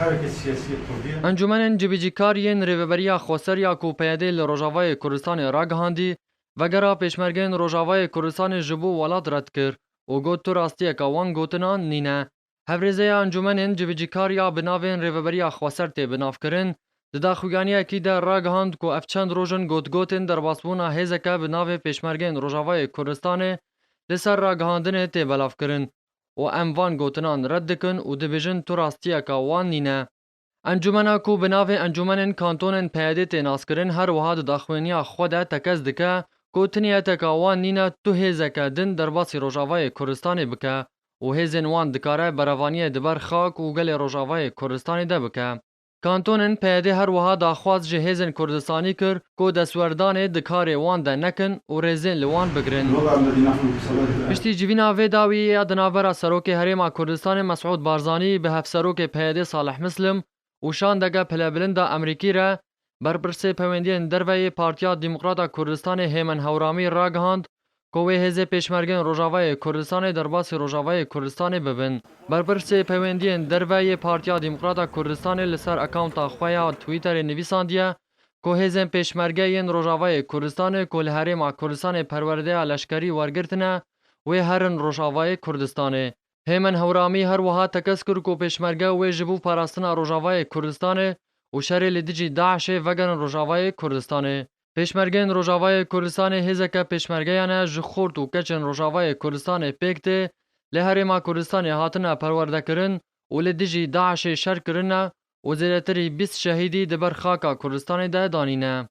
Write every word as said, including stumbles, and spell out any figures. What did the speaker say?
Hareket siyasiye Kurdiye. Encûmenên civîcîkar yên Rêveberiya Xweser ya ku P Y D li Rojavayê Kurdistanê ragihandî, vegera Pêşmergeyên Rojavayê Kurdistanê ji bo welat red kir û got tu rastiyeka wan gotinan nîne. Hevrêzeya Encûmenên Civîcîkar ya bi navên Rêveberiya Xweser tê binavkirin, di daxuyaniyekî de ragihand ku ev çend roj in gotgotên derbasbûna hêzeke bi navê Pêşmergeyên Rojavayê Kurdistanê li ser ragihandinê tê belavkirin û em van gotinan red dikin û dibêjin tu rastiyeka wan nîne. Encûmena ku bi navê Encûmenên Kantonên P Y D tê naskirin, her wiha di daxuyaniya xwe de tekez dike ku tiniyeteka wan nîne tu hêzeke din derbasî Rojavayê Kurdistanê bike û hêzên wan dikare berevaniyê di ber xak û gelê Rojavayê Kurdistanê de bike. Kantonên P Y D her wiha daxwaz ji hêzên Kurdistanî kir ku destwerdanê di karê wan de nekin û rêzên li wan bigirin. Piştî civîna vê dawiyê ya di navbera Serokê Herêma Kurdistanê Mesûd Barzanî bi Hevserokê P Y D Salih Mislim û şandeke pilebilind a Amerîkî re, berpirsê peywendiyen derve yê Partiya Demokrata Kurdistanê Hêmen Hewramî ragihand ku wê hêzê Pêşmergên Rojavayê Kurdistanê derbasî Rojavayê Kurdistanê bibin. Berpirsê peywendiyen derve yê Partiya Demokrata Kurdistanê li ser akawnta xwe ya Twitterê nivîsandiye ku hêzên Pêşmerge yên Rojavayê Kurdistanê ku li Herêma Kurdistanê perwerdeya leşkerî wergirtine, wê herin Rojavayê Kurdistanê. Hêmen Hewramî her wiha tekez kir ku Pêşmerge wê ji bo parastina Rojavayê Kurdistanê û şerê li dijî DAIŞê vegerin Rojavayê Kurdistanê. Pêşmergeyên Rojavayê Kurdistanê hêzeke pêşmergeyan e, ji xort û keçên Rojavayê Kurdistanê pêk tê, li Herêma Kurdistanê hatine perwerdekirin û li dijî DAIŞê şer kirine û zêdetirî bîst şehîdî di ber xaka Kurdistanê de danîne.